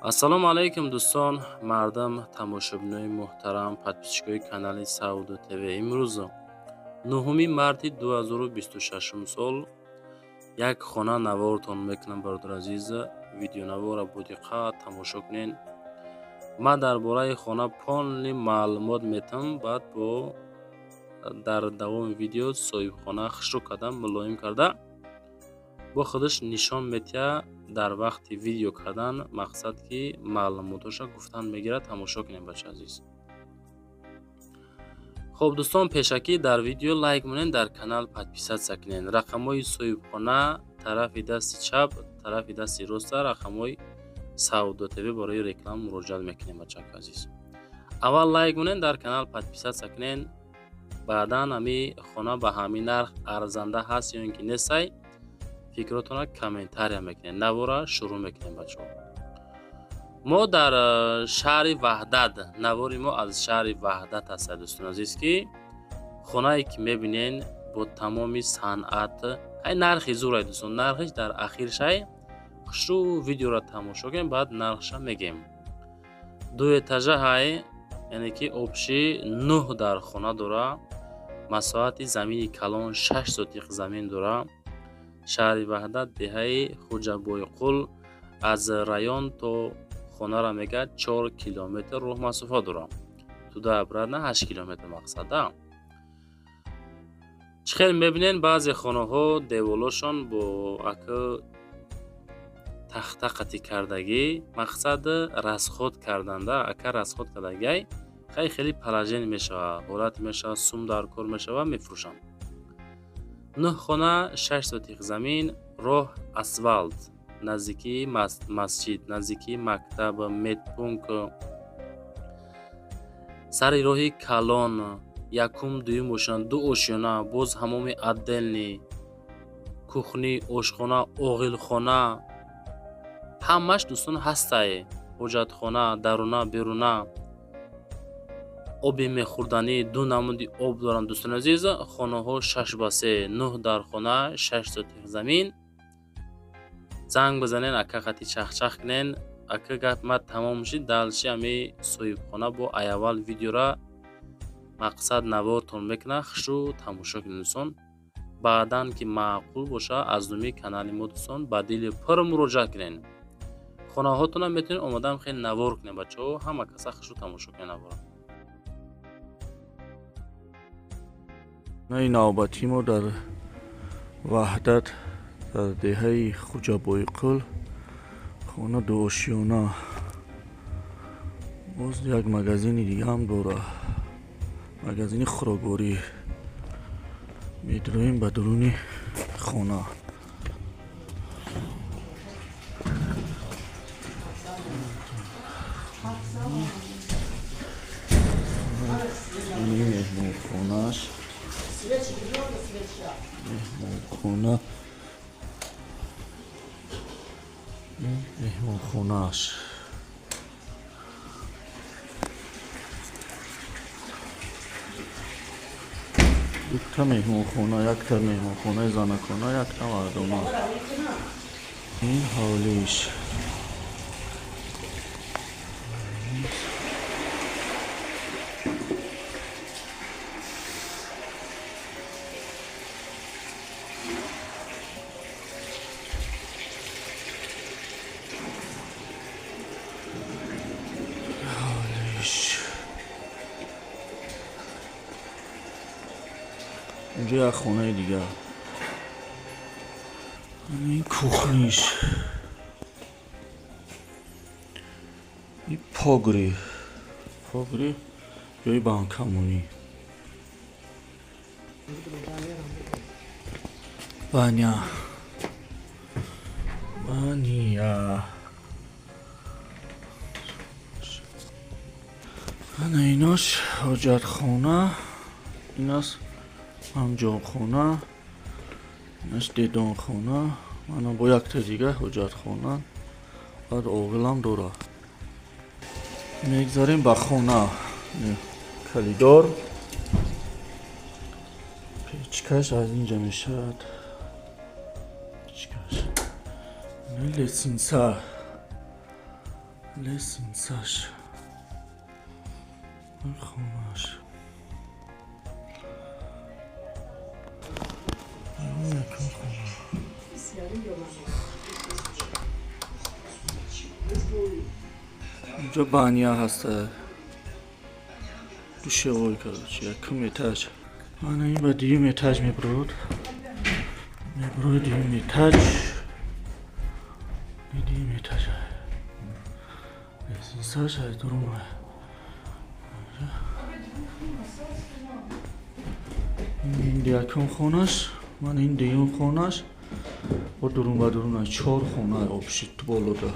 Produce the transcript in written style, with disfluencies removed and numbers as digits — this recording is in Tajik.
Ассалому алайкум, дӯстон, мардам, тамошобинои муҳтарам, подписчикои канали Савдо ТВ. Имрӯз 9 марти 2026 сол як хона навортон мекунам, бародар азиз. Видеонавора бо диққат тамошо кунед. Ман дар бораи хона полный маълумот метам, баъд бо дар давоми видео соҳибхона хушрӯ карда, мулоим карда бо худаш нишон метиҳад. Дар вақти видео кардан мақсад ки маълумотоша гуфтан мегирад. Тамошо кунем, бача азиз. Хуб, дӯстон, пешакӣ дар видео лайк монед, дар канал подписаться кунед. Рақамҳои соҳибхона тарафи дасти чап, тарафи дасти роста рақамҳои Савдо ТВ барои реклама муроҷиат мекунем, бачако азиз. Аввал лайк монед, дар канал подписаться кунед. Баъдан ҳами хона ба ҳамин нарх арзанда ҳаст ё ин ки нестай, фикротонро комментария мекунед. Навора шурӯъ мекунем, бачаҳо. Мо дар шаҳри Ваҳдат, навори мо аз шаҳри Ваҳдат ҳаст, дӯстони азиз, ки хонае ки мебинен бо тамоми санъат, ай нархи зурай, дӯстон, нархиш дар ахиршай. Хушрӯ видеоро тамошо кунем, баъд нархша мегем. Ду этажа ҳай, яъне ки общий нӯҳ дар хона дора, масоҳати замини калон, 6 сотиқ замин дора. Шаҳри Ваҳдат, деҳаи Хуҷабойқул, аз район то хонара мегӯяд 4 километр роҳ масофа дорам, туда обратно 8 километр. Мақсада чӣ хел мебинен, баъзе хонаҳо деволошон бо ака тахта қатӣ кардагӣ, мақсад расход карданда, ака расход кардагиай, хай хеле положение мешавад, ҳолат мешавад, сум дар кор мешавад, мефурӯшанд. Нӯҳ хона, 6 сотиқ замин, роҳ асфалт, наздикии масҷид, наздикии мактаб, медпункт, сари роҳи калон, якум, дуюм ошёна, ду ошёна, боз ҳамоми отдельный, кухни, ошхона, оғилхона, ҳамаш, дӯстон, ҳастай. Ҳоҷатхона даруна, беруна, оби мехӯрданӣ, ду намуди об доранд, дӯстони азиз. Хонаҳо 6 ба 3, нӯҳ дар хона, 6 сотиқ замин. Занг бизанен, ака қати чахчах кунен. Ака, гап ма тамом шид, дальше ҳами соҳибхона бо айаввал видеора мақсад навортон мекунад. Хушрӯ тамошо кунед, дӯстон. Баъдан ки маъқул боша, аз номи канали мо, дӯстон, ба дили пур муроҷиат кунед. Хонаҳотонам метавонед омодаам хеле навор кунед, бачаҳо, ҳама каса хушрӯ тамошо кунед навора. Хонаи навбатии мо дар Ваҳдат, дар деҳаи Хуҷабойқул, хона дуошёна, боз як магазини дигаам дора, магазини хӯрокворӣ. Медуроем ба дуруни хона. Меҳмонхонаш, меҳмонхона, меҳмонхонааш. Дута меҳмонхона, якта меҳмонхонаи занакона, якта мардона. Ин ҳавлиш. Ҳавлиш. Инҷо як хонаи дигар. Ин кухниш. Ин погреб. Погреб ҷои банкамонӣ. Баня. Баня. Ана инош ҳоҷатхона, ин аст ҳамҷонхона, инаш дедонхона, мана бо якта дига ҳоҷатхона, баъд оғилам дора. Мегзарем ба хона. Коридор, печкаш аз инҷа мешавад. Печкаш. Лестница. Лестницаш, хонаш. Якум хона. Инҷо баня ҳаста, душевой, короче, якум этаж. Ана ин ба дуюм этаж мебурод, мебурои дуюм этаж, дуюм этаж. Лестницаш ай дурум. Ин якум хонаш, ман ин дуюм хонаш, бо дурум ба дурум чор хона общит болода.